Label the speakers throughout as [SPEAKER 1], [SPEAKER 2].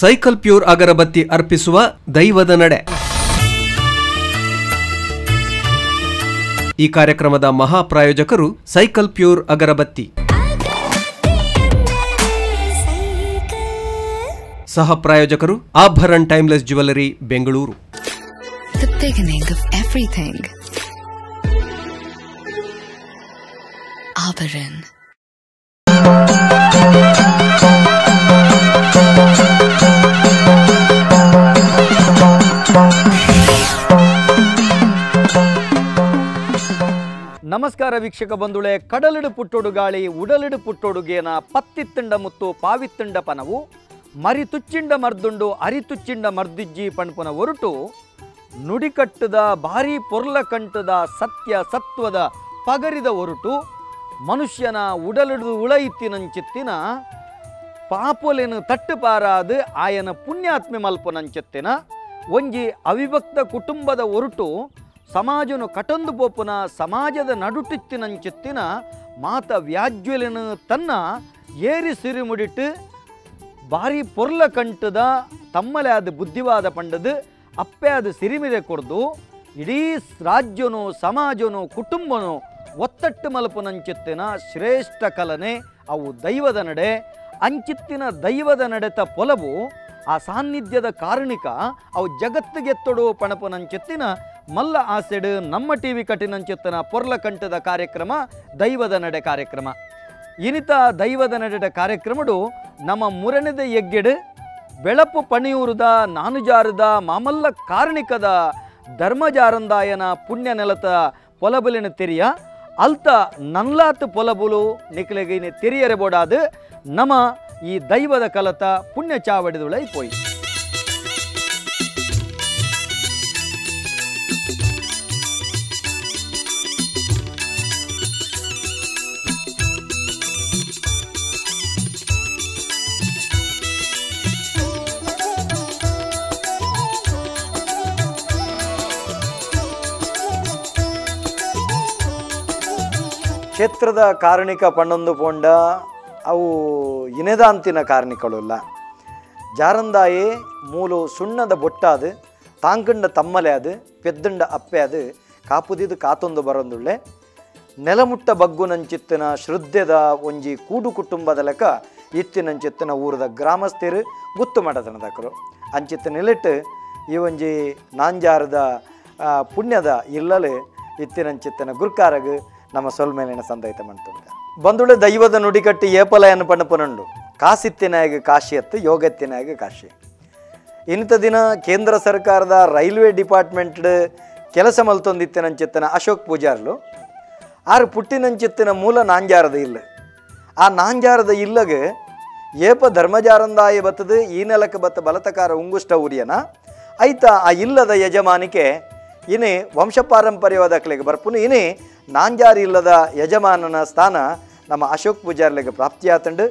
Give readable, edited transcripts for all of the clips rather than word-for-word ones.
[SPEAKER 1] Cycle pure ಅಗರಬತ್ತಿ ಅರ್ಪಿಸುವ ದೈವದ ನಡೆ. ಈ ಕಾರ್ಯಕ್ರಮದ ಮಹಾಪ್ರಾಯೋಜಕರು ಸೈಕಲ್ ಪ್ಯೂರ್ ಅಗರಬತ್ತಿ. ಸಹ ಪ್ರಾಯೋಜಕರು Abharan timeless jewellery Bengaluru.
[SPEAKER 2] The beginning of everything. Abharan.
[SPEAKER 3] ನಮಸ್ಕಾರ ವೀಕ್ಷಕ ಬಂಧುಳೆ, ಕಡಲಿಡು ಪುಟ್ಟೊಡು ಗಾಳಿ ಉಡಲಿಡು ಪುಟ್ಟೊಡುಗೇನ ಪತ್ತಿತ್ತಂಡ ಮುತ್ತು ಪಾವಿತ್ತಂಡ ಪನವು ಮರಿ ತುಚ್ಚಿಂಡ ಮರ್ದುಂಡು ಅರಿತುಚ್ಚಿಂಡ ಮರ್ದಿಜ್ಜಿ ಪಣ್ಪುನ ಒರಟು ನುಡಿಕಟ್ಟದ ಭಾರೀ ಪೊರ್ಲ ಕಂಟದ ಸತ್ಯ ಸತ್ವದ ಪಗರಿದ ಒರಟು ಮನುಷ್ಯನ ಉಡಲಿಡು ಉಳಯಿತ್ತಿನಂಚಿತ್ತಿನ ಪಾಪೊಲೆನು ತಟ್ಟುಪಾರಾದು ಆಯನ ಪುಣ್ಯಾತ್ಮೆ ಮಲ್ಪುನಂಚಿತ್ತಿನ ಒಂಜಿ ಅವಿಭಕ್ತ ಕುಟುಂಬದ ಒರಟು ಸಮಾಜನು ಕಟೊಂದು ಪೋಪುನ ಸಮಾಜದ ನಡುಟಿತ್ತಿನಂಚಿತ್ತಿನ ಮಾತ ವ್ಯಾಜ್ಯಲೆನು ತನ್ನ ಏರಿ ಸಿರಿಮುಡಿಟ್ಟು ಭಾರಿ ಪೊರ್ಲ ಕಂಟದ ತಮ್ಮಲೆ ಆದ ಬುದ್ಧಿವಾದ ಪಂಡದು ಅಪ್ಪೆ ಅದು ಸಿರಿಮಿರೆ ಕೊಡ್ದು ಇಡೀ ರಾಜ್ಯನು ಸಮಾಜನು ಕುಟುಂಬನು ಒತ್ತಟ್ಟು ಮಲಪುನಂಚಿತ್ತಿನ ಶ್ರೇಷ್ಠ ಕಲನೆ ಅವು ದೈವದ ನಡೆ. ಅಂಚಿತ್ತಿನ ದೈವದ ನಡೆತ ಪೊಲವು ಆ ಸಾನ್ನಿಧ್ಯದ ಕಾರಣಿಕ ಅವು ಜಗತ್ತಿಗೆತ್ತೊಡು ಪಣಪುನಂಚಿತ್ತಿನ ಮಲ್ಲ ಆಸೆಡು ನಮ್ಮ ಟಿ ವಿ ಕಟ್ಟಿನಂಚಿತ್ತಿನ ಪೊರ್ಲ ಕಂಠದ ಕಾರ್ಯಕ್ರಮ ದೈವದ ನಡೆ ಕಾರ್ಯಕ್ರಮ. ಇನಿತ ದೈವದ ನಡೆದ ಕಾರ್ಯಕ್ರಮಡು ನಮ್ಮ ಮುರಣಿದ ಎಗ್ಗೆಡು ಬೆಳಪು ಪಣಿಯೂರದ ನಾನುಜಾರದ ಮಾಮಲ್ಲ ಕಾರಣಿಕದ ಧರ್ಮಜಾರಂದಾಯನ ಪುಣ್ಯ ನೆಲತ ಪೊಲಬಲಿನ ತೆರಿಯ ಅಲ್ತ ನನ್ಲಾತ್ ಪೊಲಬುಲು ನಿಕ್ಲೆಗಿನ ತೆರಿಯರೆ ಬೋಡಾದು ನಮ್ಮ ಈ ದೈವದ ಕಲತ ಪುಣ್ಯ ಚಾವಡಿದುಳೈ ಪೋಯಿ. ಕ್ಷೇತ್ರದ ಕಾರಣಿಕ ಪಣ್ಣೊಂದು ಪೋಂಡ ಅವು ಇನೆದಾಂತಿನ ಕಾರಣಿಕಳುಲ್ಲ. ಜಾರಂದಾಯೇ ಮೂಲು ಸುಣ್ಣದ ಬೊಟ್ಟಾದು ತಾಂಕಂಡ ತಮ್ಮಲೆ ಅದು ಪೆದ್ದಂಡ ಅಪ್ಪೆ ಅದು ಕಾಪುದಿದು ಕಾತೊಂದು ಬರೊಂದುಳ್ಳೆ ನೆಲಮುಟ್ಟ ಬಗ್ಗುನಂಚಿತ್ತಿನ ಶ್ರದ್ಧೆದ ಒಂಜಿ ಕೂಡು ಕುಟುಂಬದ ಲೆಕ್ಕ ಇತ್ತಿನಂಚಿತ್ತಿನ ಊರದ ಗ್ರಾಮಸ್ಥರು ಗುತ್ತು ಮಾಡತನದಕರು ಅಂಚಿತ್ತ ನೆಲೆಟ್ಟು ಈ ಒಂಜಿ ನಾಂಜಾರದ ಪುಣ್ಯದ ಇಲ್ಲಲೆ ಇತ್ತಿನಂಚಿತ್ತಿನ ಗುರ್ಕಾರಗು ನಮ್ಮ ಸೊಲ್ಮೇಲಿನ ಸಂದೈತ ಮಂತುಂಡ ಬಂದುಳೆ ದೈವದ ನುಡಿಕಟ್ಟಿ ಏಪಲಯನ್ನು ಪಣಪುನಂಡು ಕಾಸಿತ್ತಿನಾಗ ಕಾಶಿ ಅತ್ತು ಯೋಗತ್ತಿನಾಗ ಕಾಶಿ. ಇಂಥ ದಿನ ಕೇಂದ್ರ ಸರ್ಕಾರದ ರೈಲ್ವೆ ಡಿಪಾರ್ಟ್ಮೆಂಟ್ ಕೆಲಸ ಮಲ್ತೊಂದಿತ್ತಿನಂಚಿತ್ತನ ಅಶೋಕ್ ಪೂಜಾರ್ಲು ಆರು ಪುಟ್ಟಿನಂಚಿತ್ತಿನ ಮೂಲ ನಾಂಜಾರದ ಇಲ್ಲ. ಆ ನಾಂಜಾರದ ಇಲ್ಲಗೆ ಏಪ ಧರ್ಮಜಾರಂದಾಯ ಬತ್ತದು ಈ ನೆಲಕ್ಕೆ ಬತ್ತ ಬಲತಕಾರ ಉಂಗುಷ್ಟ ಉರಿಯನ ಐತ ಆ ಇಲ್ಲದ ಯಜಮಾನಿಕೆ ಇನಿ ವಂಶಪಾರಂಪರ್ಯವಾದ ಅಕ್ಲೆಗೆ ಬರ್ಪುನು ಇನಿ ನಾಂಜಾರಿ ಇಲ್ಲದ ಯಜಮಾನನ ಸ್ಥಾನ ನಮ್ಮ ಅಶೋಕ್ ಪೂಜಾರ್ಲಿಗೆ ಪ್ರಾಪ್ತಿಯಾತಂಡು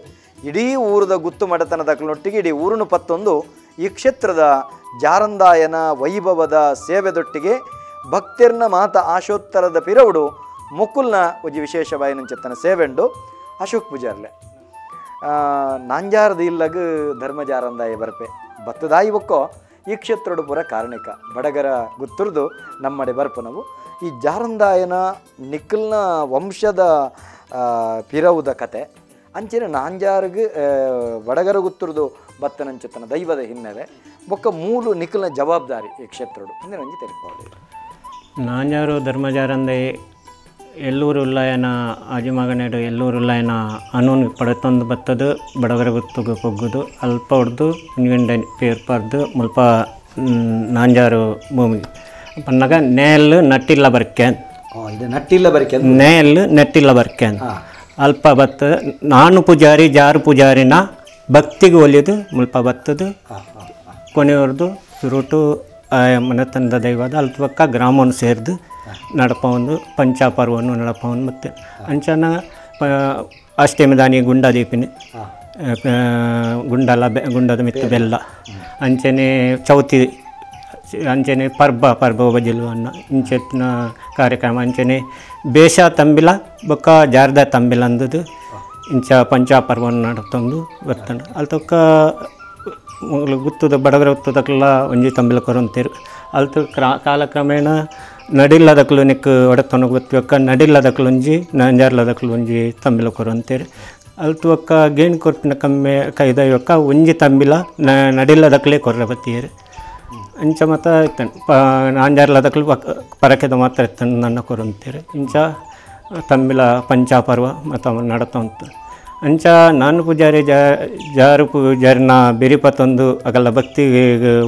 [SPEAKER 3] ಇಡೀ ಊರದ ಗುತ್ತು ಮಡತನದ ಅಕ್ಲನೊಟ್ಟಿಗೆ ಇಡೀ ಊರನ್ನು ಪತ್ತೊಂದು ಈ ಕ್ಷೇತ್ರದ ಜಾರಂದಾಯನ ವೈಭವದ ಸೇವೆದೊಟ್ಟಿಗೆ ಭಕ್ತಿರ್ನ ಮಾತ ಆಶೋತ್ತರದ ಪಿರವುಡು ಮುಕುಲ್ನ ಒಂಜಿ ವಿಶೇಷ ಬಾಯಿನಂಚೆತ್ತನ ಸೇವೆಂಡು ಅಶೋಕ್ ಪೂಜಾರ್ಲೆ. ನಾಂಜಾರದ ಇಲ್ಲಗ ಧರ್ಮಜಾರಂದಾಯ ಬರ್ಪೆ ಬತ್ತದಾಯಿ ಒಕ್ಕೋ ಈ ಕ್ಷೇತ್ರೋಡು ಪೂರ ಕಾರಣಿಕ ಬಡಗರ ಗುತ್ತುರ್ದು ನಮ್ಮಡೆ ಬರ್ಪು ನಾವು. ಈ ಜಾರಂದಾಯನ ನಿಖಲ್ನ ವಂಶದ ಪಿರವುದ ಕತೆ ಅಂಚನೆ ನಾಂಜಾರ್ಗ್ ಬಡಗರ ಗುತ್ತುರ್ದು ಬತ್ತನಂಚೆತ್ತನ ದೈವದ ಹಿನ್ನೆಲೆ ಬೊಕ್ಕ ಮೂಲು ನಿಖಲ್ನ ಜವಾಬ್ದಾರಿ ಈ ಕ್ಷೇತ್ರೋಡು ಅಂದರೆ ನಂಜಿ ತೆರಿಪಾಡು.
[SPEAKER 4] ನಾಂಜಾರು ಧರ್ಮಜಾರಂದೆ ಎಲ್ಲೂರು ಉಲ್ಲಾಯನ ಆಜಿಮಗನೇಡು ಎಲ್ಲೂರು ಉಲ್ಲಾಯನ ಅನೂನ್ ಪಡತೊಂದು ಬತ್ತದು ಬಡಗರ ಗುತ್ತುಗು ಪೊಗ್ಗುದು ಅಲ್ಪ ಹೊಡೆದು ಕುಂಜುಂಡೆ ಪೇರ್ಪಾರ್ದು ಮುಲ್ಪ ನಾಂಜಾರು ಭೂಮಿ ಪನ್ನಗ ನೇಲ್ ನಟ್ಟಿಲ್ಲ ಬರ್ಕೆ
[SPEAKER 3] ಇದು ನಟ್ಟಿಲ್ಲ ಬರ್ಕೆ
[SPEAKER 4] ನೇಲ್ ನೆಟ್ಟಿಲ್ಲ ಬರ್ಕೆ ಅಲ್ಪ ಬತ್ತ ನಾನು ಪೂಜಾರಿ ಜಾರು ಪೂಜಾರಿನ ಭಕ್ತಿಗೆ ಒಲಿದು ಮುಲ್ಪ ಬತ್ತದು ಕೊನೆಯವ್ರದ್ದು ಸುರುಟು ಮನೆತನದ ದೈವದ ಅಲ್ಪ ಪಕ್ಕ ಗ್ರಾಮವನ್ನು ಸೇರಿದು ನಡಪವನ್ನು ಪಂಚಾಪರ್ವನ್ನು ನಡಪವನ್ನು ಮತ್ತು ಅಂಚನ ಅಷ್ಟಮಿದಾನಿ ಗುಂಡ ದೀಪಿನಿ ಗುಂಡಲ ಗುಂಡದ ಮಿತ್ತು ಬೆಲ್ಲ ಅಂಚನೆ ಚೌತಿ ಅಂಚನೆ ಪರ್ಬ ಪರ್ಬ ಬಜಿಲ್ವನ್ನ ಇಂಚೆತ್ತಿನ ಕಾರ್ಯಕ್ರಮ ಅಂಚನೆ ಬೇಷ ತಂಬಿಲ ಬೊಕ್ಕ ಜಾರ್ದ ತಂಬಿಲ ಅಂದದು ಇಂಚ ಪಂಚಾಪರ್ವವನ್ನು ನಡತೊಂದು ಬರ್ತಾನೆ. ಅಲ್ತೊಕ್ಕ ಮೂಲು ಗುತ್ತದ ಬಡವರ ಗುತ್ತದಕ್ಕೆಲ್ಲ ಒಂಜಿ ತಂಬಿಲ ಕೊರೊಂತೇರು ಅಲ್ತು ಕಾಲಕ್ರಮೇಣ ನಡಿಲ್ಲದಕ್ಲು ನಿಕ್ ಒಡತನ ಗೊತ್ತಕ್ಕ ನಡಿಲ್ಲದಕ್ಲು ಒಂಜಿ ನಂಜಾರ್ಲದಕ್ಲು ಒಂಜಿ ತಂಬಿಲ ಕೊರೊಂತೇರು ಅಲ್ತು ಒಕ್ಕ ಗೇಣು ಕೊರ್ಪಿನ ಕಮ್ಮೆ ಕೈದಯೊಕ್ಕ ಒಂಜಿ ತಂಬಿಲ ನಡಿಲ್ಲದಕ್ಲೇ ಕೊರ್ರ ಬತ್ತಿಯರು ಇಂಚ ಮಾತ ಇತ್ತನ್ ನಾಂಜಾರ್ಲದಕ್ಲು ಪರಕೆದ ಮಾತ್ರ ಇತ್ತನ್ ನನ್ನ ಕೊರೊಂತೇರು ಇಂಚ ತಂಬಿಲ ಪಂಚಾಪರ್ವ ಮತ್ತು ನಡತ ಅಂಚ ನಾನು ಪೂಜಾರಿ ಜಾರು ಪೂಜಾರಿನ ಬೆರಿಪತ್ತೊಂದು ಅಗಲ ಭಕ್ತಿ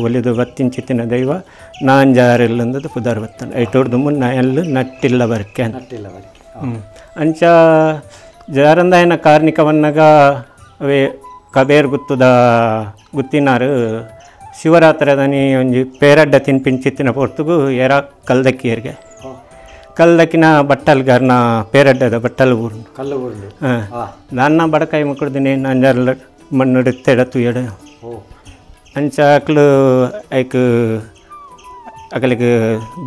[SPEAKER 4] ಒಲಿದು ಬತ್ತಿಂಚಿತ್ತಿನ ದೈವ ನಾನ್ ಜಾರಿಲ್ಲಂದದ್ದು ಪುದಾರ್ ಬತ್ತಾನೆ ಐಟೋಡ್ದು ಮುನ್ನ ಎಲ್ಲು ನಟ್ಟಿಲ್ಲ ಬರ್ಕೆ ಅಂಚ ಜಾರಂದಾಯನ ಕಾರ್ಣಿಕವನ್ನಾಗ ಅವೇ ಕಬೇರ್ ಗುತ್ತದ ಗುತ್ತಿನಾರು ಶಿವರಾತ್ರಿದನಿ ಒಂಜಿ ಪೇರಡ್ಡ ತಿನ್ಪಿಂಚಿತ್ತಿನ ಪೊರ್ತುಗು ಎರ ಕಲ್ದಕ್ಕಿಯರಿಗೆ ಕಲ್ಲಕ್ಕಿನ ಬಟ್ಟಲ್ಗಾರನ ಪೇರಡ್ಡದ ಬಟ್ಟಲು ಊರು
[SPEAKER 3] ಕಲ್ಲು ಊರು
[SPEAKER 4] ಹಾಂ ನನ್ನ ಬಡಕಾಯಿ ಮಕ್ಕಳ್ದಿನಿ ನಂಜಾರ್ಲ ಮಣ್ಣು ತೆಡ ತುಯಡ ಅಂಚ ಅಕ್ಲು ಐಕ್ ಅಕಲಿಗೆ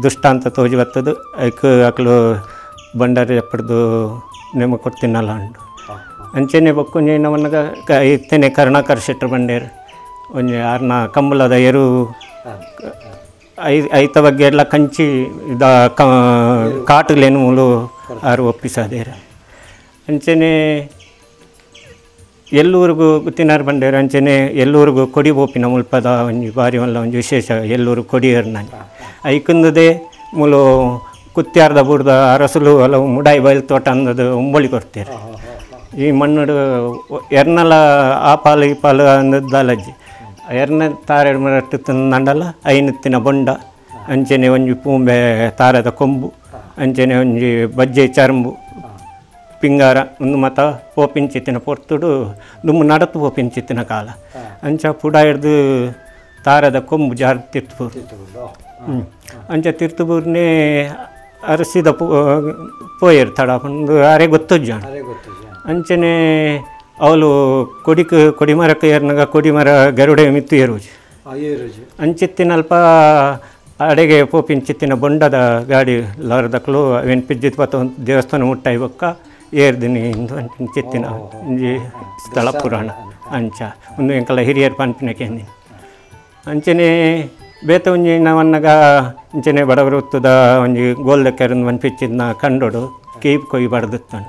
[SPEAKER 4] ದುಷ್ಟಾಂತ ತೋಜಿ ಬರ್ತದೆ ಐಕ್ ಅಕ್ಲು ಬಂಡಾರಿ ಎಪ್ಪಡ್ದು ನೇಮ ಕೊಡ್ತೀನಲ್ಲ ಅಂಡು ಅಂಚೆನೆ ಬೊಕ್ಕೊಂಜಿ ನಮ್ಮನ್ನಾಗ ಇತ್ತೇನೆ ಕರುಣಾಕರ್ ಶೆಟ್ರು ಬಂಡೇರು ಒಂಜಿ ಆರ್ನ ಕಂಬಲದ ಎರು ಐತ ಬಗ್ಗೆ ಎಲ್ಲ ಕಂಚಿ ಇದ ಕಾಟುಲೇನು ಮೂಲು ಆರು ಒಪ್ಪಿಸಾದೇರು ಅಂಚೆನೆ ಎಲ್ಲೂರಿಗೂ ಗುತ್ತಿನಾರು ಬಂಡೇರು ಅಂಚೆನೆ ಎಲ್ಲೂರಿಗೂ ಕೊಡಿ ಬೋಪಿನ ಮುಲ್ಪದ ಒಂಜಿ ಬಾರಿ ಮಲ್ಲ ಒಂಜಿ ವಿಶೇಷ ಎಲ್ಲೂರು ಕೊಡಿಯರು ನಾನು ಐಕಂದದೇ ಮೂಲು ಕುತ್ಯಾರ್ದ ಬೂರ್ದ ಅರಸುಲು ಹಲವು ಮುಡಾಯಿ ಬಯಲು ತೋಟ ಅಂದದು ಉಂಬೊಳಿ ಕೊಡ್ತೀರಿ ಈ ಮಣ್ಣುಡು ಎರ್ನಲ ಆ ಪಾಲು ಈ ಪಾಲು ಅಂದದ್ದು ಎರ್ನ ತಾರೆಡ್ ಮರಟ್ಟು ತಂಡಲ ಐನತ್ತಿನ ಬೊಂಡ ಅಂಚೆನೆ ಒಂಜಿ ಪೂಂಬೆ ತಾರದ ಕೊಂಬು ಅಂಚೆನೆ ಒಂಜಿ ಬಜ್ಜೆ ಚರ್ಂಬು ಪಿಂಗಾರ ಒಂದು ಮತ ಪೋಪಿಂಚಿತ್ತಿನ ಪೊರ್ತುಡು ದುಮ್ಮು ನಡತು ಪೋಪಿಂಚಿತ್ತಿನ ಕಾಲ ಅಂಚ ಪುಡ ಹಿಡ್ದು ತಾರದ ಕೊಂಬು ಜಾರ್ ತಿರ್ತುಪೂರು ಅಂಚ ತಿರ್ತುಪೂರ್ನೇ ಅರಸಿದ ಪೋಯರು ತಡ ಒಂದು ಅರೆ ಗೊತ್ತುಜ್ಜ ಅಂಚನೆ ಅವಳು ಕೊಡಿಕ್ ಕೊಡಿಮರಕ್ಕೆ ಏರ್ನಾಗ ಕೊಡಿಮರ ಗರುಡೆ ಮಿತ್ತು ಏರುಜು ಅಂಚಿತ್ತಿನಲ್ಪ ಅಡೆಗೆ ಪೋಪಿಂಚಿತ್ತಿನ ಬೊಂಡದ ಗಾಡಿ ಲಾರದಕ್ಲು ಅವೇನು ಪಿಜ್ಜಿತ್ ಪತ್ತ ದೇವಸ್ಥಾನ ಮುಟ್ಟಾಯಿ ಬೊಕ್ಕ ಏರ್ದಿನಿ ಇಂದು ಅಂಚಿತ್ತಿನ ಒಂಜಿ ಸ್ಥಳ ಪುರಾಣ ಅಂಚ ಒಂದು ಎಂಕಲ ಹಿರಿಯರ್ ಪನ್ಪಿನಕ್ಕೆ ಅಂಚನೆ ಬೇತ ಒಂಜಿ ನಾವನ್ನಾಗ ಅಂಚನೆ ಬಡವರು ಉತ್ತದ ಒಂಜಿ ಗೋಲ್ದ ಕೆರಂದು ಮನ್ಪಿಚ್ಚಿದ್ನ ಕಂಡೋಡು ಕೀಪ್ ಕೊಯ್ ಬಡ್ದಿತ್ತಾನೆ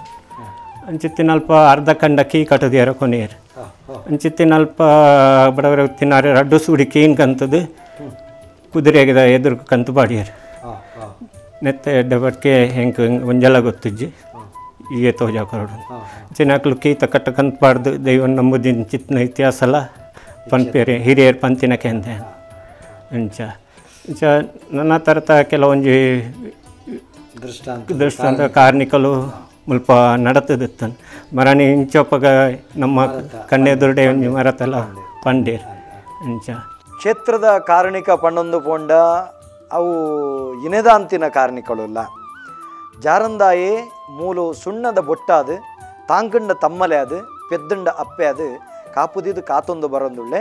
[SPEAKER 4] ಅಂಚಿತ್ತಿನಲ್ಪ ಅರ್ಧ ಕಂಡ ಕೀ ಕಟ್ಟದಿಯಾರ ಕೊನೆಯರು ಅಂಚಿತ್ತಿನಲ್ಪ ಬಡವರ ತಿನ್ನಾರೆ ರಡ್ಡು ಸೂಡಿ ಕೀನ್ ಕಂತದ್ದು ಕುದುರೆಗಿದ ಎದುರು ಕಂತು ಬಾಡಿಯರು ನೆತ್ತ ಎಡ್ಡ ಬಟ್ಕೆ ಹೆಂಗೆ ಒಂಜಲ ಗೊತ್ತುಜ್ಜಿ ಈಗೆ ತೋಜ ಕೊರಡು ಚಿನ್ನಕ್ಲು ಕೀತ ಕಟ್ಟ ಕಂತು ಬಾಡ್ದು ದೈವ ನಂಬುದಿನ ಚಿತ್ನ ಇತಿಹಾಸ ಎಲ್ಲ ಪನ್ಪೇರೆ ಹಿರಿಯರು ಪಂತಿನ ಕೆಂದೆ ಅಂಚ ಅಂಚ ನನ್ನ ಥರದ ಕೆಲವೊಂಜಿ ದೃಷ್ಟಾಂತ ಕಾರ್ಣಿಕಲು ಮುಲ್ಪ ನಡತದಿತ್ತನ್ ಮರಣಿ ಇಂಚೊಪ್ಪಗ ನಮ್ಮ ಕಣ್ಣೆದುರುಡೆ ಒಂಜಿ ಮರತಲ್ಲ ಪಂಡೇರ್ ಅಂಚ
[SPEAKER 3] ಕ್ಷೇತ್ರದ ಕಾರಣಿಕ ಪಣ್ಣೊಂದು ಪೋಂಡ ಅವು ಇನೆದಾಂತಿನ ಕಾರಣಿಕಳುಲ್ಲ ಜಾರಂದಾಯೇ ಮೂಲು ಸುಣ್ಣದ ಬೊಟ್ಟಾದು ತಾಂಕಂಡ ತಮ್ಮಲೆ ಅದು ಪೆದ್ದಂಡ ಅಪ್ಪೆ ಅದು ಕಾಪುದಿದು ಕಾತೊಂದು ಬರೊಂದುಳ್ಳೆ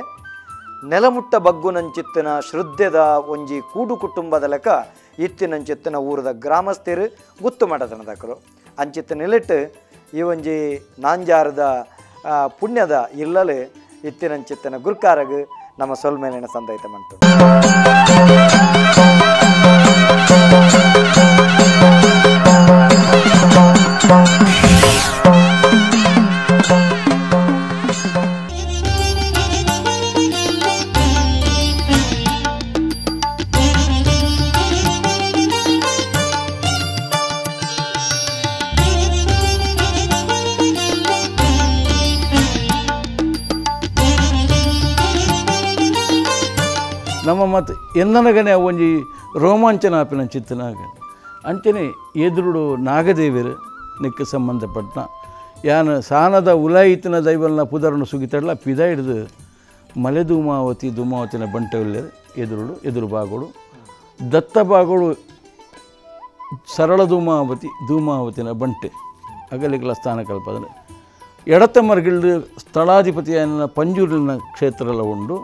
[SPEAKER 3] ನೆಲಮುಟ್ಟ ಬಗ್ಗುನಂಚಿತ್ತಿನ ಶ್ರದ್ಧೆದ ಒಂಜಿ ಕೂಡು ಕುಟುಂಬದ ಲೆಕ್ಕ ಇತ್ತಿನಂಚಿತ್ತಿನ ಊರದ ಗ್ರಾಮಸ್ಥರು ಗುತ್ತು ಮಾಡತನದಕರು ಅಂಚಿತ್ತ ನಿಲೆಟ್ಟು ಈ ಒಂಜಿ ನಾಂಜಾರದ ಪುಣ್ಯದ ಇಲ್ಲಲು ಇತ್ತಿನಂಚಿತ್ತಿನ ಗುರ್ಕಾರಗು ನಮ್ಮ ಸೊಲ್ಮೇಲಿನ ಸಂದೈತ ಮಂತು.
[SPEAKER 5] ನಮ್ಮ ಮತ್ತು ಎನ್ನನಗನೆ ಒಂಜಿ ರೋಮಾಂಚನ ಆಪಿನ ಚಿತ್ತನಾಗ ಅಂಚನೆ ಎದುರುಡು ನಾಗದೇವಿರು ನಿಕ್ಕ ಸಂಬಂಧಪಟ್ಟ ಯಾನ ಸಾನದ ಉಲಾಯಿತಿನ ದೈವಲ್ನ ಪುದರನ್ನು ಸುಗಿತಡ್ಲ ಪಿದ ಹಿಡಿದು ಮಲೆ ಧೂಮಾವತಿ ಧೂಮಾವತಿನ ಬಂಟವಿಲ್ಲ ಎದುರುಡು ಎದುರು ಬಾಗೋಡು ದತ್ತ ಬಾಗೋಡು ಸರಳ ಧೂಮಾವತಿ ಧೂಮಾವತಿನ ಬಂಟೆ ಅಗಲಿಗಳ ಸ್ಥಾನ ಕಲ್ಪನೆ ಎಡತ್ತ ಮರಗಿಲ್ದು ಸ್ಥಳಾಧಿಪತಿಯನ್ನ ಪಂಜೂರಿನ ಕ್ಷೇತ್ರ ಎಲ್ಲ ಉಂಡು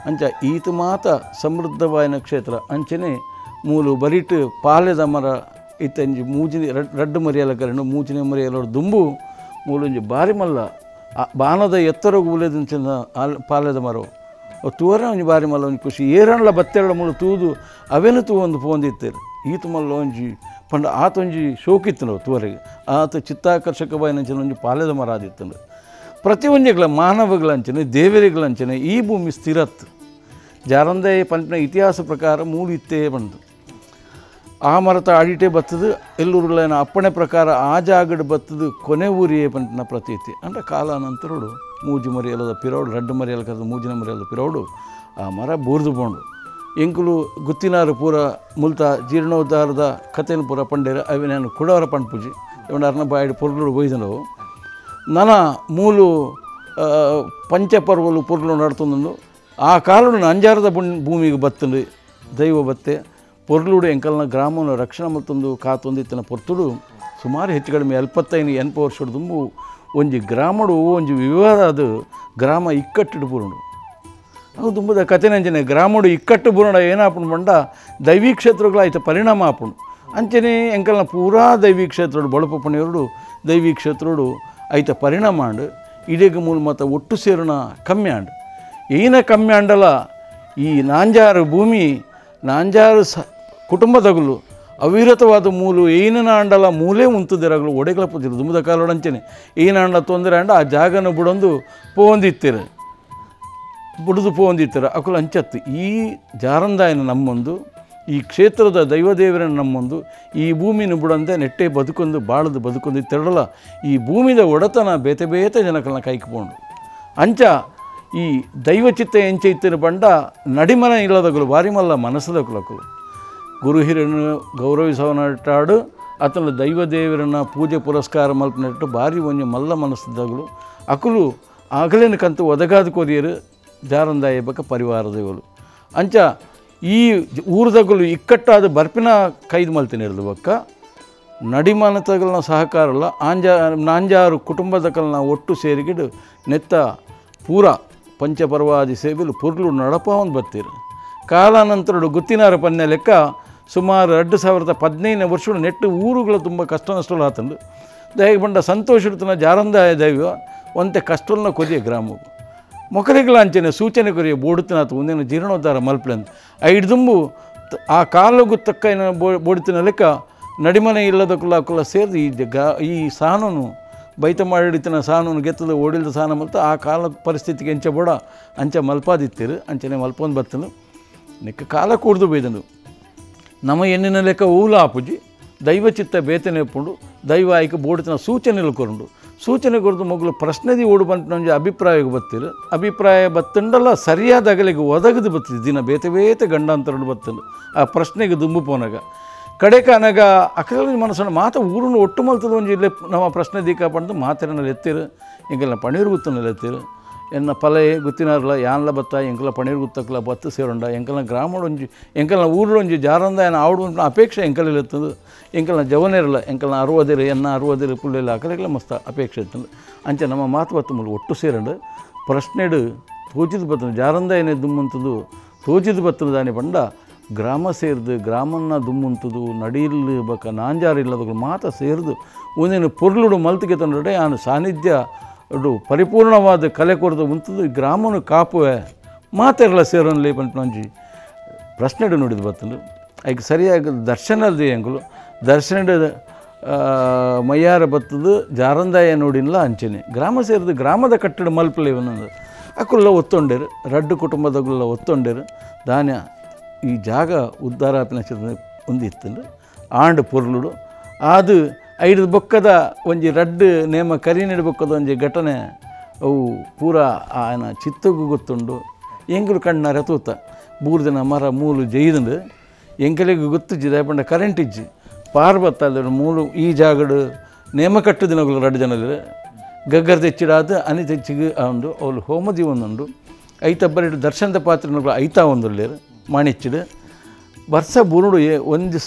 [SPEAKER 5] ಅಂಚ ಈತ ಮಾತ ಸಮೃದ್ಧವಾಯಿನ ಕ್ಷೇತ್ರ ಅಂಚನೆ ಮೂಲು ಬರಿಟ್ ಪಾಲೆದ ಮರ ಇತ್ತಂಜಿ ಮೂಜಿನ ರಡ್ಡು ಮರಿಯಲ ಕರೆಂಡು ಮೂಜಿನ ಮರಿಯಲ ದುಂಬು ಮೂಲೊಂಜಿ ಬಾರಿ ಮಲ್ಲ ಬಾನದ ಎತ್ತರಗು ಉಲೇದಂಚಿನ ಪಾಲೆದ ಮರವು ಅವು ತೂವರೆ ಒಂಜಿ ಬಾರಿ ಮಲ್ಲ ಒಂಜಿ ಖುಷಿ ಏರಣ್ಲ ಬತ್ತೆರಡ ಮೂಲು ತೂದು ಅವೇನು ತೂ ಒಂದು ಪೋಂದಿತ್ತೇರು ಈತ ಮಲ್ಲ ಒಂಜಿ ಪಂಡ ಆತೊಂಜಿ ಶೋಕಿತ್ತು ನಾವು ತೂವರೆಗೆ ಆತ ಚಿತ್ತಾಕರ್ಷಕವಾಯಿನಂಚಿನ ಒಂಜಿ ಪಾಲೆದ ಮರ ಆದಿತ್ತಂಡು ಪ್ರತಿಯೊಂಜಿಗಳ ಮಾನವಗಳಂಚನೆ ದೇವರಿಗಳಂಚನೆ ಈ ಭೂಮಿ ಸ್ಥಿರತ್ತು ಜಾರಂದೆ ಪಂಪಿನ ಇತಿಹಾಸ ಪ್ರಕಾರ ಮೂಲು ಇತ್ತೇ ಬಂದು ಆ ಮರತ ಅಡಿಟೆ ಬತ್ತದು ಎಲ್ಲೂರುಗಳೇನ ಅಪ್ಪಣೆ ಪ್ರಕಾರ ಆ ಜಾಗಡ್ ಬತ್ತದು ಕೊನೆ ಊರಿಯೇ ಪಂಪಿನ ಪ್ರತೀತಿ ಅಂದರೆ ಕಾಲಾನಂತರಡು ಮೂಜಿ ಮರಿಯಲ್ಲದ ಪಿರೋಡು ರಡ್ಡು ಮರಿಯಲ್ಲ ಕರೆದು ಮೂಜಿನ ಮರಿಯಲ್ಲದ ಪಿರೋಡು ಆ ಮರ ಬೂರ್ದು ಬೋಂಡು ಎಂಕುಲು ಗುತ್ತಿನಾರು ಪೂರ ಮುಲ್ತ ಜೀರ್ಣೋದ್ಧಾರದ ಕಥೆಯನ್ನು ಪೂರ ಪಂಡೇರ ಅವಿನ ಕುಡವರ ಪಂಪುಜಿ ಇವನ ಅರ್ನ ಬಾಯಿಡು ಪೊರ್ಲು ಒಯ್ದನವು ನನ ಮೂಲು ಪಂಚಪರ್ವಲು ಪೊರ್ಲು ನಡ್ತೊಂದು ಆ ಕಾಲಡು ನಂಜಾರದ ಭೂಮಿಗೆ ಬತ್ತಂಡು ದೈವ ಬತ್ತೆ ಪೊರ್ಲುಡು ಎಂಕಲ್ನ ಗ್ರಾಮನ ರಕ್ಷಣೆ ಮತ್ತೊಂದು ಕಾತೊಂದಿತ್ತಿನ ಪೊರ್ತುಡು ಸುಮಾರು ಹೆಚ್ಚು ಕಡಿಮೆ 75-80 ವರ್ಷದ ದುಂಬು ಒಂಜಿ ಗ್ರಾಮಡು ಒಂಜಿ ವಿವಾದ ಅದು ಗ್ರಾಮ ಇಕ್ಕಟ್ಟಿಡು ಪೂರ್ಣು ಅದು ದುಂಬುದ ಕಥೆನಂಚನೆ ಗ್ರಾಮಡು ಇಕ್ಕಟ್ಟು ಪೂರ್ಣ ಏನಾಪುಂಡು ಬಂಡ ದೈವಿ ಕ್ಷೇತ್ರಗಳ ಆಯ್ತು ಪರಿಣಾಮ ಆಪುಂಡು ಅಂಚನೆ ಎಂಕಲ್ನ ಪೂರಾ ದೈವಿ ಕ್ಷೇತ್ರಡು ಬೊಳಪ ಪಣಿಯವರು ದೈವಿ ಕ್ಷೇತ್ರಡು ಐತ ಪರಿಣಾಮ ಆಂಡು ಇಡೀಗ ಮೂಲ ಮತ್ತು ಒಟ್ಟು ಸೇರುಣ ಕಮ್ಮಿ ಆಂಡು ಏನ ಕಮ್ಮಿ ಆಂಡಲ ಈ ನಾಂಜಾರು ಭೂಮಿ ನಾಂಜಾರು ಸ ಕುಟುಂಬದಗಲು ಅವಿರತವಾದ ಮೂಲು ಏನ ಆಂಡಲ ಮೂಲೇ ಉಂತದಿರಗಲು ಒಡೆಗಳ ಪುದಿರು ದುಂಬದ ಕಾಲೋಡಂಚನೆ ಏನಾಂಡ ತೊಂದರೆ ಅಂಡ ಆ ಜಾಗನ ಬುಡೊಂದು ಪೋಂದಿತ್ತಿರು ಬುಡಿದು ಪೋಂದಿತ್ತರ ಅಕುಲು ಅಂಚತ್ತು ಈ ಜಾರಂದಾಯನ ನಮ್ಮೊಂದು ಈ ಕ್ಷೇತ್ರದ ದೈವದೇವರನ್ನ ನಮ್ಮೊಂದು ಈ ಭೂಮಿನ ಬುಡಂದೆ ನೆಟ್ಟೆ ಬದುಕೊಂದು ಬಾಳದು ಬದುಕೊಂದು ತೆರಳಲ್ಲ ಈ ಭೂಮಿದ ಒಡತನ ಬೇತೆ ಬೇತೆ ಜನಗಳನ್ನ ಕೈಕೊಂಡು ಅಂಚ ಈ ದೈವಚಿತ್ತ ಎಂಚ ಇತ್ತಿನ ಬಂಡ ನಡಿಮನ ಇಲ್ಲದಗಳು ಬಾರಿಮಲ್ಲ ಮನಸ್ಸದಕುಲಕುಲು ಗುರು ಹಿರಿಯನು ಗೌರವಿಸವನಟ್ಟಾಡು ಆತನ ದೈವದೇವರನ್ನ ಪೂಜೆ ಪುರಸ್ಕಾರ ಮಲ್ಪನಟ್ಟು ಭಾರಿ ಒಂಜಿ ಮಲ್ಲ ಮನಸ್ಸದಗಳು ಅಕುಲು ಆಗಲೇನ ಕಂತು ಒದಗಾದ ಕೊರಿಯರು ಜಾರಂದಾಯ ಬಕ ಪರಿವಾರ ದೇವರು ಅಂಚ ಈ ಊರದಗಳು ಇಕ್ಕಟ್ಟಾದ ಬರ್ಪಿನ ಕೈದು ಮಲ್ತಿನ ಇರೋದು ಬಕ್ಕ ನಡಿಮಾನತಗಳನ್ನ ಸಹಕಾರಲ್ಲ ನಾಂಜಾರು ಕುಟುಂಬದಕಲ್ನ ಒಟ್ಟು ಸೇರಿಗಿಡು ನೆತ್ತ ಪೂರ ಪಂಚಪರ್ವಾದಿ ಸೇವೆಲು ಪುರ್ಲು ನಡಪ ಒಂದು ಬತ್ತೀರು ಕಾಲಾನಂತರಡು ಗುತ್ತಿನಾರ ಪನ್ನೆ ಲೆಕ್ಕ ಸುಮಾರು 2015 ವರ್ಷ ನೆಟ್ಟು ಊರುಗಳ ತುಂಬ ಕಷ್ಟ ನಷ್ಟಗಳು ಆತಂಡು ದಯ ಬಂಡ ಸಂತೋಷ ಇಡ್ತನ ಜಾರಂದಾಯ ದೈವ ಒಂತೆ ಕಷ್ಟನ ಕೊರಿಯ ಗ್ರಾಮವು ಮೊಕರಿಗಳ ಅಂಚನೆ ಸೂಚನೆ ಕೊರಿಯ ಬೋಡುತ್ತಿನಾತು ಒಂದೇನು ಜೀರ್ಣೋದ್ಧಾರ ಮಲ್ಪಲೆಂದು ಐಡ್ದುಂಬು ಆ ಕಾಲಗು ತಕ್ಕ ಏನ ಬೋಡುತ್ತಿನ ಲೆಕ್ಕ ನಡಿಮನೆ ಇಲ್ಲದ ಕುಲ ಕುಲ ಸೇರಿದು ಈ ಈ ಸಾನನು ಬೈತ ಮಾಡಿಡಿತಿನ ಸಾನನು ಗೆತ್ತದ ಓಡಿಲ್ದ ಸಾನ ಮಲ್ತ ಆ ಕಾಲದ ಪರಿಸ್ಥಿತಿಗೆ ಎಂಚ ಬೋಡ ಅಂಚ ಮಲ್ಪಾದಿತ್ತಿರು ಅಂಚನೆ ಮಲ್ಪೊಂದು ಬತ್ತನು ನೆಕ್ಕ ಕಾಲ ಕೂಡ್ದು ಬೈದನು ನಮ್ಮ ಎಣ್ಣಿನ ಲೆಕ್ಕ ಊಲ ಆಪುಜಿ ದೈವಚಿತ್ತ ಬೇತನೆ ಪುಂಡು ದೈವ ಆಯ್ಕೆ ಬೋಡುತ್ತಿನ ಸೂಚನೆలు ಕೊರುಂಡು ಸೂಚನೆ ಕೊರದು ಮಗಳು ಪ್ರಶ್ನೆದಿ ಓಡು ಬಂತ ಅಭಿಪ್ರಾಯ ಬತ್ತಿರು ಅಭಿಪ್ರಾಯ ಬತ್ತಂಡಲ್ಲ ಸರಿಯಾದ ಅಗಲಿಗೆ ಒದಗದು ಬತ್ತಿದೆ ದಿನ ಬೇತೆ ಬೇತೆ ಗಂಡಾಂತರಡು ಬತ್ತಂಡು ಆ ಪ್ರಶ್ನೆಗೆ ದುಂಬು ಪೋನಾಗ ಕಡೆಕ ಅನಗ ಅಕಲ ಮನಸ್ಸನ್ನು ಮಾತ ಊರನ್ನು ಒಟ್ಟು ಮಲ್ತದ ಒಂಜಿ ಇಲ್ಲೇ ನಮ್ಮ ಪ್ರಶ್ನೆ ದೀಕ ಪಂಡು ಮಾತೆರನಲ್ಲಿ ಎತ್ತಿರು ಎಂಕೆಲ್ಲ ಪಣೀರು ಗುತ್ತನಲ್ಲಿ ಎತ್ತಿರು ಎನ್ನ ಪಲಯೆ ಗುತ್ತಿನಾರಲ್ಲ ಯಾನ್ಲ ಬತ್ತ ಎಂಕಲ ಪಣೀರು ಗುತ್ತಕ್ಕಲ ಬತ್ತು ಸೇರುಂಡ ಎಂಕಲ್ನ ಗ್ರಾಮಡೊಂಜಿ ಎಂಕಲ್ನ ಊರುಡೊಂಜಿ ಜಾರಂದ ಏನ ಆವಡು ಅಪೇಕ್ಷೆ ಎಂಕಲಿಲ್ಲ ಇರ್ತದೆ ಎಂಕಲ್ನ ಜವನಿರಲ್ಲ ಎಂಕಲ್ನ ಅರುವದಿರು ಎನ್ನ ಅರುವದಿರು ಪುಳ್ಳೆಲ್ಲ ಅಕಲೆಲ್ಲ ಮಸ್ತ ಅಪೇಕ್ಷೆ ಇರ್ತದೆ ಅಂಚೆ ನಮ್ಮ ಮಾತು ಬತ್ತು ಮೂಲ ಒಟ್ಟು ಸೇರಂಡು ಪ್ರಶ್ನೆಡು ತೋಚಿದ ಬತ್ತನ ಜಾರಂದ ಏನೇ ದುಮ್ಮಂತದ್ದು ತೋಚಿದ ಬತ್ತನ ದಾನಿ ಪಂಡ ಗ್ರಾಮ ಸೇರ್ದು ಗ್ರಾಮನ್ನ ದುಮ್ಮುಂತದು ನಡಿಲ್ ಬಕ ನಾಂಜಾರಿಲ್ಲದಗಳು ಮಾತ ಸೇರ್ದು ಒಂದೇನು ಪೊರ್ಲುಡು ಮಲ್ತಿಗೆ ತಂದ್ರೆ ಆನು ಸಾನ್ನಿಧ್ಯ ಪರಿಪೂರ್ಣವಾದ ಕಲೆ ಕೊರದು ಉಂತದು ಗ್ರಾಮನು ಕಾಪುವೆ ಮಾತೆರಲ ಸೇರೋನ್ಲಿ ಪಂಪನಂಜಿ ಪ್ರಶ್ನೆಡು ನೋಡಿದ ಬತ್ತಲು ಐಕ್ ಸರಿಯಾಗಿ ದರ್ಶನದ ಎಂಗುಲು ದರ್ಶನದ ಮೈಯಾರ ಬತ್ತದು ಜಾರಂದಾಯ ನೋಡಿಲ್ಲ ಅಂಚನೆ ಗ್ರಾಮ ಸೇರಿದು ಗ್ರಾಮದ ಕಟ್ಟಡ ಮಲ್ಪಲೆ ಇವನಂದು ಅಕುಲ್ಲ ಒತ್ತೊಂಡೇರು ರಡ್ಡು ಕುಟುಂಬದಗುಲ್ಲ ಒತ್ತೊಂಡೇರು ದಾನ್ಯ ಈ ಜಾಗ ಉದ್ಧಾರಾಪಿನ ಒಂದು ಇತ್ತಂಡು ಆಂಡು ಪೊರ್ಲುಡು ಅದು ಐದು ಬೊಕ್ಕದ ಒಂಜಿ ರಡ್ಡು ನೇಮ ಕರಿನಿಡು ಬೊಕ್ಕದ ಒಂಜಿ ಘಟನೆ ಅವು ಪೂರಾ ಆಯನ ಚಿತ್ತಗೂ ಗೊತ್ತುಂಡು ಎಂಗುಲು ಕಣ್ಣಾರೆ ತೂತ ಬೂರ್ದಿನ ಮರ ಮೂಲು ಜೈದಂಡು ಎಂಕಲಿಗೆ ಗೊತ್ತಿಜ್ಜಿ ದಯಪಂಡ ಕರೆಂಟ್ ಇಜ್ಜಿ ಪಾರ್ಬತ್ತ ಮೂಲು ಈ ಜಾಗಡು ನೇಮ ಕಟ್ಟು ದಿನಗಳು ರಡ್ಡು ಜನರು ಗಗ್ಗರ್ ತೆಚ್ಚಿಡಾದ ಅನಿ ತೆಚ್ಚಿಗೆ ಉಂಡು ಅವಳು ಹೋಮದಿ ಒಂದುಂಡು ಐತ ಬರೀ ದರ್ಶನದ ಪಾತ್ರನಗಳು ಐತಾ ಒಂದುಳ್ಳೇರು ಮಾಣಿಚ್ಚಿಡು ವರ್ಷ ಬೂರುಡು ಒಂದು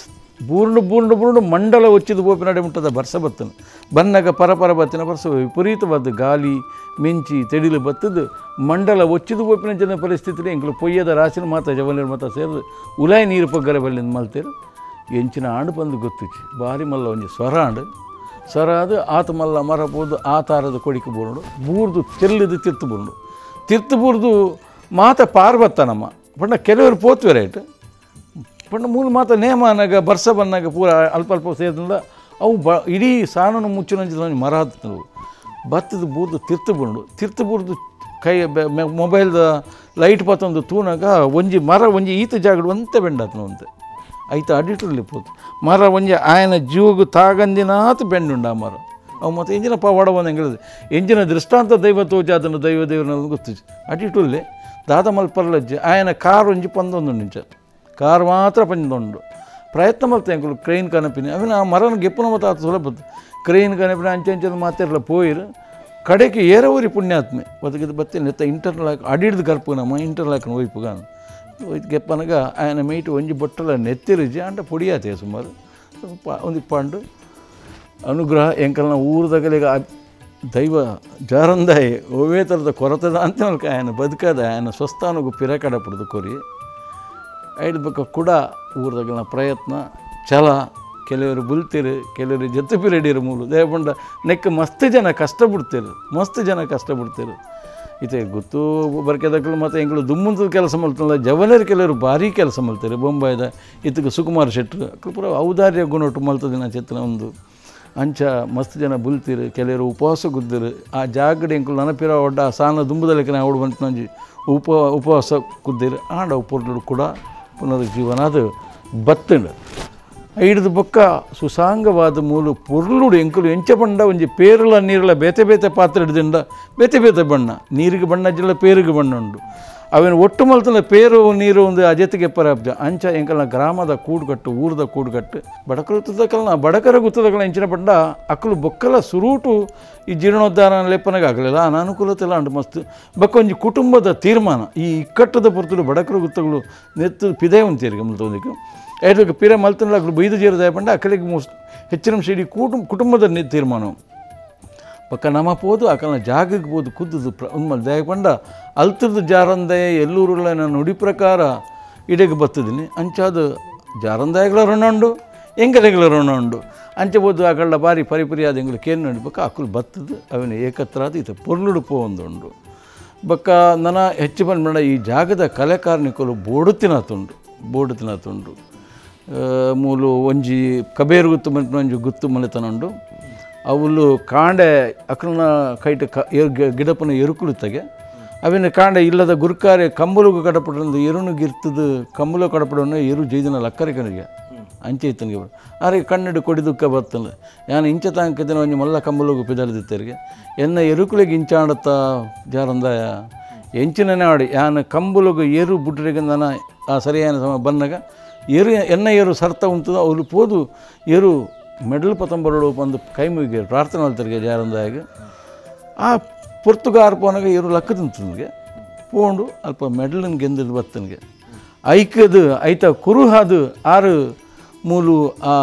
[SPEAKER 5] ಬೂರ್ಣು ಬೂರ್ಣು ಬೂರ್ಣು ಮಂಡಲ ಒಚ್ಚಿದ ಬೋಪಿ ನಡೆ ಮುಟ್ಟದ ಬರ್ಸ ಬತ್ತನು ಬನ್ನಗ ಪರಪರ ಬತ್ತಿನ ಬರ್ಸ ವಿಪರೀತವಾದ ಗಾಲಿ ಮಿಂಚಿ ತೆಡಿಲು ಬತ್ತದು ಮಂಡಲ ಒಚ್ಚಿದ ಬೋಪಿನ ಜನ ಪರಿಸ್ಥಿತಿ ಎಂಕಲು ಪೊಯ್ಯದ ರಾಶಿನ ಮಾತ ಜವನೀರು ಮಾತ ಸೇರಿದು ಉಲಾಯಿ ನೀರು ಪಗ್ಗರೆ ಬಲ್ಲಿಂದ ಮಲ್ತೇರು ಎಂಚಿನ ಆಂಡು ಬಂದು ಗೊತ್ತುಚ್ಚಿ ಬಾರಿ ಮಲ್ಲ ಒಂಜಿ ಸ್ವರ ಆಂಡು ಸ್ವರ ಅದು ಆತ ಮಲ್ಲ ಮರ ಬೋದು ಆ ತಾರದ ಕೊಡಿಕೆ ಬೂರ್ಣು ಬೂರ್ದು ತೆಲ್ಲದು ತಿರ್ತು ಬೂರ್ಣು ತಿರ್ತು ಬೂರ್ದು ಮಾತ ಪಾರ್ವತ್ತನಮ್ಮ ಪಂಡ ಕೆಲವರು ಪೋತ್ವೆ ರೈಟ್ ಪಂಡ ಮೂಲ ಮಾತ ನೇಮ ಅನ್ನಾಗ ಬರ್ಸ ಬಂದಾಗ ಪೂರ ಅಲ್ಪ ಅಲ್ಪ ಸೇರಿದ ಅವು ಬ ಇಡೀ ಸಾನನು ಮುಚ್ಚಿನ ಮರ ಹತ್ತವು ಬತ್ತದ ಬೂರ್ದು ತಿರ್ತು ಬುಂಡು ತಿರ್ತು ಬೂರ್ದು ಕೈ ಮೊಬೈಲ್ದ ಲೈಟ್ ಪತ್ತೊಂದು ತೂನಾಗ ಒಂಜಿ ಮರ ಒಂಜಿ ಈತ ಜಾಗಡು ಒಂತೆ ಬೆಂಡಾತನ ಒಂತೆ ಐತ ಅಡಿಟ್ರಲ್ಲಿ ಪೋತು ಮರ ಒಂಜಿ ಆಯನ ಜೀವಗು ತಾಗಂದಿನಾತ ಬೆಂಡುಂಡು ಆ ಮರ ಅವು ಮತ್ತು ಎಂಜಿನ ಪವಾಡ ಬಂದು ಹೆಂಗೆ ಎಂಜಿನ ದೃಷ್ಟಾಂತ ದೈವ ತೋಜಾದನು ದೈವ ದೇವರನ್ನ ಗೊತ್ತು ಅಡಿಟುಲ್ಲಿ ದಾದ ಮಲ್ಪರ್ಲಜ್ಜೆ ಆಯನ ಕಾರ್ ಒಂಜಿ ಪಂದೊಂದು ನಿಂಚ ಕಾರ್ ಮಾತ್ರ ಪಂದೊಂಡು ಪ್ರಯತ್ನ ಮಲ್ತೆ ಅಂಕುಲು ಕ್ರೈನ್ ಕನಪಿನಿ ಅವನ ಆ ಮರನ ಗೆಪ್ಪುನ ಮತ್ತು ಆತ ಸುಲಭ ಕ್ರೈನ್ ಕನಪಿನ ಅಂಚೆ ಅಂಚದ ಮಾತಿರಲ್ಲ ಪೋಯಿರು ಕಡೆಗೆ ಏರವರಿ ಪುಣ್ಯಾತ್ಮೆ ಬದುಕಿದ ಬತ್ತಿ ನೆತ್ತ ಇಂಟರ್ಲಾಕ್ ಅಡಿಡ್ದು ಗರ್ಪು ನಮ್ಮ ಇಂಟರ್ಲಾಕ್ನ ಒಯ್ಪುಗ ಗೆಪ್ಪನಗ ಆಯನ ಮೇಯ್ಟ್ ಒಂಜಿ ಬೊಟ್ಟಲ ನೆತ್ತಿರಿಜಿ ಅಂಡ ಪೊಡಿಯಾತೆ ಸುಮಾರು ಒಂದು ಪಾಂಡು ಅನುಗ್ರಹ ಎಂಕಲ್ನ ಊರದಗಲಿಗ ದೈವ ಜಾರಂದಾಯಿ ಒವೇ ಥರದ ಕೊರತದ ಅಂತ ಆಯನ ಬದುಕದ ಆಯನ ಸ್ವಸ್ಥಾನಗು ಪಿರಕಡ ಪಡೆದು ಕೊರಿ ಐಡ್ಬೇಕ ಕೂಡ ಊರದಗಲ್ನ ಪ್ರಯತ್ನ ಛಲ ಕೆಲವರು ಬುಲ್ತಿರು ಕೆಲವರು ಜೊತೆ ಪಿರಡಿರು ಮೂಲು ದೇವಪಂಡ ನೆಕ್ ಮಸ್ತ್ ಜನ ಕಷ್ಟ ಬಿಡ್ತಿರು ಮಸ್ತ್ ಜನ ಕಷ್ಟ ಬಿಡ್ತಿರು ಇತ್ತೆ ಗೊತ್ತು ಬರ್ಕೆದಕ್ಕಲು ಮತ್ತು ಎಂಗಳು ದುಮ್ಮಂತದ ಕೆಲಸ ಮಲ್ತಲ್ಲ ಜವನರು ಕೆಲವರು ಭಾರಿ ಕೆಲಸ ಮಲ್ತಾರೆ ಬೊಂಬಾಯ್ದ ಇತ್ತಕ್ಕೆ ಸುಕುಮಾರ್ ಶೆಟ್ಟರು ಪೂರ ಔದಾರ್ಯ ಗುಣೊಟ್ಟು ಮಲ್ತದಿನ ಚೇತನ ಒಂದು ಅಂಚ ಮಸ್ತ್ ಜನ ಬುಲ್ತಿರು ಕೆಲವರು ಉಪವಾಸ ಗುದ್ದಿರು ಆ ಜಾಗಡೆ ಎಂಕುಲು ನನಪಿರ ಒಡ್ಡ ಆ ಸಾನ ದುಂಬದಲೆಕ್ಕ ಅವಡು ಬಂತು ಉಪವಾಸ ಕುದ್ದಿರು ಆಂಡ ಪೊರ್ಲು ಕೂಡ ಪುನರುಜ್ಜೀವನ ಅದು ಬತ್ತಂಡು ಐಡ್ದು ಬೊಕ್ಕ ಸುಸಾಂಗವಾದ ಮೂಲು ಪೊರ್ಲುಡು ಎಂಕುಲು ಎಂಚ ಬಣ್ಣ ಒಂಜಿ ಪೇರುಲ ನೀರುಲ ಬೇತೆ ಬೇತೆ ಪಾತ್ರೆ ಹಿಡ್ದಿಂಡ ಬೇತೆ ಬೇತೆ ಬಣ್ಣ ನೀರಿಗೆ ಬಣ್ಣ ಜಿಲ್ಲ ಪೇರಿಗೆ ಬಣ್ಣ ಉಂಡು ಅವೇನು ಒಟ್ಟು ಮಲ್ತನ ಪೇರು ನೀರು ಒಂದು ಅಜೆತಿಗೆ ಪರಾಬ್ಜ ಅಂಚ ಎಂಕಲ್ನ ಗ್ರಾಮದ ಕೂಡುಗಟ್ಟು ಊರದ ಕೂಡುಗಟ್ಟು ಬಡಕರು ತುದಕಲ್ನ ಬಡಕರ ಗುತ್ತದಕಲ ಎಂಚಿನ ಬಣ್ಣ ಅಕ್ಕಲು ಬೊಕ್ಕಲ ಸುರೂಟು ಈ ಜೀರ್ಣೋದ್ಧಾರ ಲೆಪ್ಪನಾಗ ಆಗಲಿಲ್ಲ ಅನಾನುಕೂಲತೆಲ್ಲ ಅಂಡು ಮಸ್ತ್ ಬೊಕ್ಕ ಒಂಜಿ ಕುಟುಂಬದ ತೀರ್ಮಾನ ಈ ಇಕ್ಕಟ್ಟದ ಪೊರ್ತುಡು ಬಡಕರು ಗುತ್ತಗಳು ನೆತ್ತು ಪಿದೆ ಉಂತೀರಿಗೆ ಮಲ್ತೊಂದಿಕ್ಕೆ ಐದಕ್ಕೆ ಪಿರ ಮಲ್ತನ ಅಕ್ಕಲು ಬೈದು ಜೀರದ ಪಂಡ ಅಕ್ಕಲಿಗೆ ಮೋಸ್ಟ್ ಹೆಚ್ಚಿನ ಇಡೀ ಕುಟುಂಬದ ತೀರ್ಮಾನ ಪಕ್ಕ ನಮ ಪೋದು ಅಕಲ್ನ ಜಾಗಕ್ಕೆ ಪೋದು ಕುದ್ದುದು ಉನ್ಮಲ್ ದಯಪಂಡ ಅಲ್ತರದು ಜಾರಂದೆ ಎಲ್ಲೂರುಗಳ ನನ್ನ ನುಡಿ ಪ್ರಕಾರ ಇಡೆಗೆ ಬತ್ತಿದ್ದೀನಿ ಅಂಚಾದ ಜಾರಂದಾಯಗಳ ಋಣ ಉಂಡು ಎಂಗಲೆಗಳ ಋಣ ಉಂಡು ಅಂಚೆ ಬೋದು ಅಕಳ್ಳ ಬಾರಿ ಪರಿಪರಿಯಾದ ಎಂಗಳು ಕೇನು ನಡಿಬೇಕು ಅಕ್ಕಲು ಬತ್ತದು ಅವನ ಏಕತ್ರಾದ ಈತ ಪೊರ್ಲುಡು ಪೋವೊಂದುಂಡು ಬಕ್ಕ ನನ್ನ ಹೆಚ್ಚು ಬಂದ ಈ ಜಾಗದ ಕಲೆಕಾರ್ನಿಕರು ಬೋಡುತ್ತಿನ ತುಂಡು ಬೋಡುತ್ತಿನ ತುಂಡು ಮೂಲು ಒಂಜಿ ಕಬೇರು ಗುತ್ತು ಮನೆ ಒಂಜಿ ಗುತ್ತು ಮನೆತನುಂಡು ಅವುಲು ಕಾಂಡೆ ಅಕ್ರನ ಕೈಟ ಗಿಡಪನ ಎರುಕುಳುತ್ತಗೆ ಅವಿನ ಕಾಂಡೆ ಇಲ್ಲದ ಗುರುಕಾರೆ ಕಂಬಲುಗು ಕಡಪಡಂದು ಎರುನು ಗಿರ್ತದು ಕಂಬಲು ಕಡಪಡೋನು ಎರು ಜೈದಿನ ಲಕ್ಕರಿಕನಿಗೆ ಅಂಚೆ ಇತ್ತನಿಗೆ ಆರೆ ಕಣ್ಣಿಡು ಕೊಡಿ ದುಃಖ ಬರ್ತಲ್ಲ ಯಾನು ಇಂಚ ತಾಂಕದಿನ ಒಂಜಿ ಮಲ್ಲ ಕಂಬಲುಗು ಪಿದರ್ದಿತ್ತರಿಗೆ ಎನ್ನ ಎರುಕುಳಿಗೆ ಇಂಚಾಡತ್ತ ಜಾರಂದಾಯ ಎಂಚಿನ ನಾಡಿ ಯಾನು ಕಂಬಲುಗು ಎರು ಬುಡ್ರಿಗೆ ನನ್ನ ಆ ಸರಿಯಾದ ಸಮ ಬನ್ನಗ ಎರು ಎನ್ನ ಎರು ಸರ್ತ ಉಂಟದ ಅವರು ಪೋದು ಎರು ಮೆಡಲ್ ಪತಂಬರಳು ಬಂದು ಕೈ ಮುಗಿ ಪ್ರಾರ್ಥನೆ ಮಾಡ್ತಾರೆ ಜಾರಂದಾಯಾಗ ಆ ಪೊರ್ತುಗಾರ್ ಪೋನಾಗ ಎರು ಲಕ್ಕ ತಿಂತನಿಗೆ ಪೋಂಡು ಅಲ್ಪ ಮೆಡಲನ್ನು ಗೆಂದದು ಬತ್ತನಿಗೆ ಐಕದು ಐತ ಕುರುಹಾದು ಆರು ಮೂಲು ಆ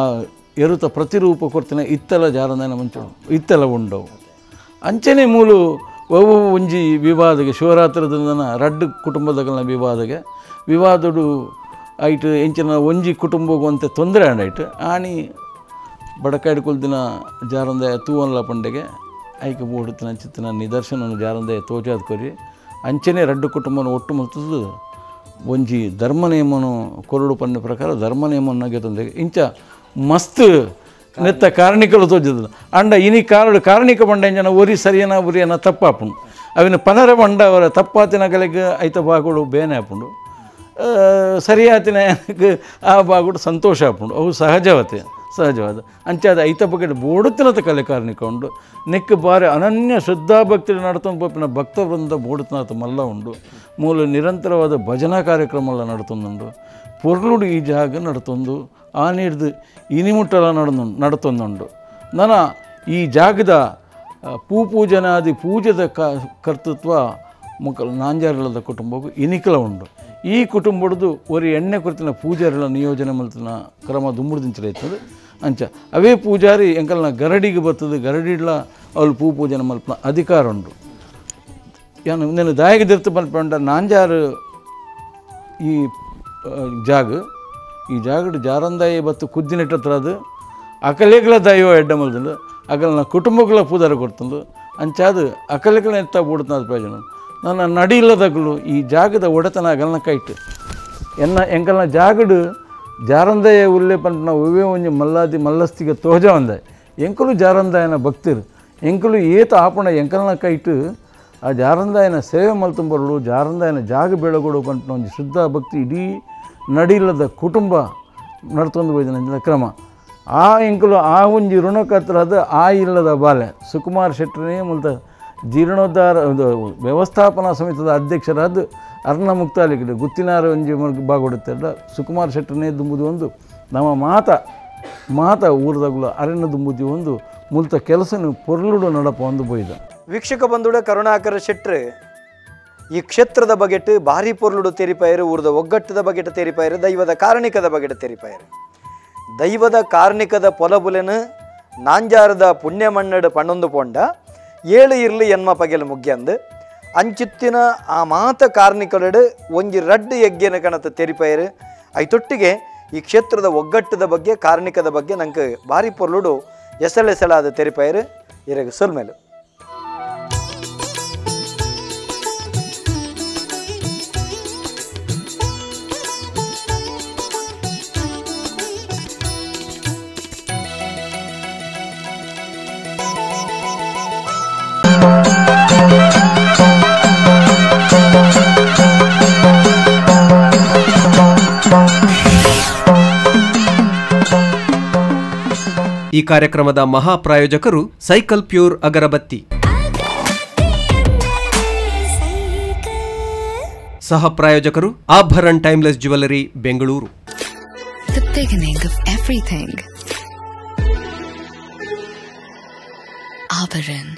[SPEAKER 5] ಎರುತ ಪ್ರತಿರೂಪ ಕೊಡ್ತಾನೆ ಇತ್ತೆಲ್ಲ ಜಾರಂದಾಯನ ಮಂಚ ಇತ್ತೆಲ್ಲ ಉಂಡವು ಅಂಚನೆ ಮೂಲು ಒವು ಒಂಜಿ ವಿವಾದಗೆ ಶಿವರಾತ್ರದ ರಡ್ಡು ಕುಟುಂಬದಗಲ್ನ ವಿವಾದಗೆ ವಿವಾದಡು ಐಟ್ ಎಂಚಿನ ಒಂಜಿ ಕುಟುಂಬಕ್ಕೆ ತೊಂದರೆ ಆಂಡೈಟ್ ಆಣಿ ಬಡಕಾಯ್ಡು ಕುಲ್ದಿನ ಜಾರಂದಾಯ ತೂವನ್ಲ ಪಂಡೆಗೆ ಐಕೆ ಬೋಡುತ್ತಿನ ಚಿತ್ತಿನ ನಿದರ್ಶನ ಜಾರಂದಾಯ ತೋಜಾದ ಕೊರಿ ಅಂಚನೆ ರಡ್ಡು ಕುಟುಂಬನ ಒಟ್ಟು ಮಲ್ತದ್ದು ಒಂಜಿ ಧರ್ಮ ನಿಯಮನು ಕೊರಡು ಪನ್ನೆ ಪ್ರಕಾರ ಧರ್ಮ ನಿಯಮನ ತಂದೆ ಇಂಚ ಮಸ್ತ್ ನೆತ್ತ ಕಾರಣಿಕಲು ತೋಜದ ಅಂಡ ಇನಿ ಕಾರಡು ಕಾರಣಿಕ ಬಂಡ ಇಂಜನ ಒರಿ ಸರಿಯನ ಉರಿಯನ ತಪ್ಪಾಪುಂಡು ಅವಿನ ಪನರ ಬಂಡ ಅವರ ತಪ್ಪಾತಿನ ಗಲೆಗೆ ಐತ ಬಾಗುಡು ಬೇನೆ ಆಪುಂಡು ಸರಿಯಾತಿನ ಆ ಬಾಗುಡು ಸಂತೋಷ ಆಪುಂಡು ಅವು ಸಹಜವತೆ ಸಹಜವಾದ ಅಂಚಾದ ಐತ ಬಗ್ಗೆ ಬೋಡುತ್ತಿನತ ಕಲೆ ಕಾರಣಿಕ ಉಂಡು ನೆಕ್ ಬಾರಿ ಅನನ್ಯ ಶ್ರದ್ಧಾಭಕ್ತಿ ನಡ್ತೊಂದು ಪೋಪಿನ ಭಕ್ತವೃಂದ ಬೋಡುತ್ತಿನಾತ ಮಲ್ಲ ಉಂಡು ಮೂಲ ನಿರಂತರವಾದ ಭಜನಾ ಕಾರ್ಯಕ್ರಮ ಎಲ್ಲ ನಡ್ತೊಂದುಂಡು ಪೊರ್ಲುಡು ಈ ಜಾಗ ನಡ್ತೊಂದು ಆ ನೀಡ್ದು ಇನಿಮುಟ್ಟಲ ನಡ್ತೊಂದುಂಡು ನನ್ನ ಈ ಜಾಗದ ಪೂಪೂಜನಾದಿ ಪೂಜದ ಕರ್ತೃತ್ವ ಮುಖ ನಾಂಜಾರಳದ ಕುಟುಂಬಕ್ಕೂ ಇನಿಕಲ ಉಂಡು ಈ ಕುಟುಂಬಡ್ದು ಒರಿ ಎಣ್ಣೆ ಕುರಿತಿನ ಪೂಜಾರಿಗಳ ನಿಯೋಜನೆ ಮಲ್ತಿನ ಕ್ರಮ ದುಂಬುಡ್ದಿಂಚಲೈತದೆ ಅಂಚ ಅವೇ ಪೂಜಾರಿ ಎಂಕಲ್ನ ಗರಡಿಗೆ ಬರ್ತದೆ ಗರಡಿಡ್ಲ ಅವಳು ಪೂ ಪೂಜನೆ ಮಲ್ಪನ ಅಧಿಕಾರ ಉಂಡು ಯಾನು నేను ದಾಯಕ ದಿರ್ತು ಮಲ್ಪಂಡ ನಾಂಜಾರು ಈ ಜಾಗ ಈ ಜಾಗಡು ಜಾರಂದಾಯಿ ಬತ್ತು ಕುದ್ದಿನೆಟ್ಟತ್ರ ಅದು ಅಕಲೆಗಳ ದೈವ ಎಡ್ಡ ಮಲ್ದಂಡು ಅಕಲ್ನ ಕುಟುಂಬಗಳ ಪೂಜಾರ ಕೊಡ್ತಂದು ಅಂಚಾದು ಅಕಲೆಗಳ ಎತ್ತ ಬೂಡುತ್ತ ಪ್ರಯೋಜನ ನನ್ನ ನಡಿಲ್ಲದಗಳು ಈ ಜಾಗದ ಒಡೆತನ ಅಗಲ್ನ ಕೈಟ್ ಎನ್ನ ಎಂಕಲ್ನ ಜಾಗಡು ಜಾರಂದಯ ಉಲ್ಲೆ ಪಂಪನ ಒವ್ವೇ ಒಂಜಿ ಮಲ್ಲಾದಿ ಮಲ್ಲಸ್ತಿಗೆ ತೋಜ ಒಂದೆ ಎಂಕಲು ಜಾರಂದಾಯನ ಭಕ್ತರು ಎಂಕಲು ಏತ ಆಪಣ ಎಂಕಲ್ನ ಕೈಟ್ ಆ ಜಾರಂದಾಯನ ಸೇವೆ ಮಲ್ತುಂಬರಳು ಜಾರಂದಾಯನ ಜಾಗ ಬೆಳಗೋಡು ಪಂಪನ ಒಂಜಿ ಶುದ್ಧ ಭಕ್ತಿ ಇಡೀ ನಡಿಲ್ಲದ ಕುಟುಂಬ ನಡ್ತೊಂದು ಹೋಯ್ದ ಕ್ರಮ ಆ ಎಂಕಲು ಆ ಒಂಜಿ ಋಣಕತ್ರದ ಆ ಇಲ್ಲದ ಬಾಲೆ ಸುಕುಮಾರ್ ಶೆಟ್ಟರನೇ ಮುಲ್ತ ಜೀರ್ಣೋದ್ಧಾರ ವ್ಯವಸ್ಥಾಪನಾ ಸಮಿತಿದ ಅಧ್ಯಕ್ಷರಾದ ಅರ್ಣ ಮುಕ್ತಾಲಿಕರು ಗುತ್ತಿನಾರ ಒಂಜಿ ಬಾಗೊಡುತ್ತೆಲ್ಲ ಸುಕುಮಾರ್ ಶೆಟ್ಟರನೇ ದುಂಬುದು ಒಂದು ನಮ್ಮ ಮಾತ ಮಾತ ಊರದಾಗಲು ಅರಣ್ಯ ದುಂಬುದಿ ಒಂದು ಮುಲ್ತ ಕೆಲಸನು ಪೊರ್ಲುಡು ನಡಪ ಒಂದು ಬೋಯ್ದ.
[SPEAKER 3] ವೀಕ್ಷಕ ಬಂಧುಡ ಕರುಣಾಕರ ಶೆಟ್ಟರು ಈ ಕ್ಷೇತ್ರದ ಬಗೆಟ್ ಭಾರಿ ಪೊರ್ಲುಡು ತೆರಿಪಾಯರು, ಊರದ ಒಗ್ಗಟ್ಟದ ಬಗೆಟ್ ತೆರಿಪಾಯರು, ದೈವದ ಕಾರಣಿಕದ ಬಗೆಟ್ ತೆರಿಪಾಯರು. ದೈವದ ಕಾರ್ಣಿಕದ ಪೊಲಬುಲೆನು ನಾಂಜಾರದ ಪುಣ್ಯಮಣ್ಣಡು ಪಣ್ಣೊಂದು ಪೊಂಡ ಏಳು ಇರ್ಲಿ ಎನ್ಮ ಪಗೆಲು ಮುಗ್ಯಂದು ಅಂಚಿತ್ತಿನ ಆ ಮಾತ ಕಾರ್ಣಿಕಲೆಡು ಒಂಜಿ ರಡ್ಡು ಯಜ್ಞನ ಕಣತ ತೆರಿಪಾಯರು. ಐತೊಟ್ಟಿಗೆ ಈ ಕ್ಷೇತ್ರದ ಒಗ್ಗಟ್ಟದ ಬಗ್ಗೆ ಕಾರ್ಣಿಕದ ಬಗ್ಗೆ ನಂಗೆ ಭಾರಿ ಪೊರ್ಲುಡು ಎಸಳೆಸಳಾದ ತೆರಿಪಾಯರು. ಇರಗ ಸೊಲ್ಮೇಲು.
[SPEAKER 1] ಈ ಕಾರ್ಯಕ್ರಮದ ಮಹಾಪ್ರಾಯೋಜಕರು ಸೈಕಲ್ ಪ್ಯೂರ್ ಅಗರಬತ್ತಿ, ಸಹ ಪ್ರಾಯೋಜಕರು Abharan timeless jewellery Bengaluru.
[SPEAKER 2] The beginning of everything. Abharan.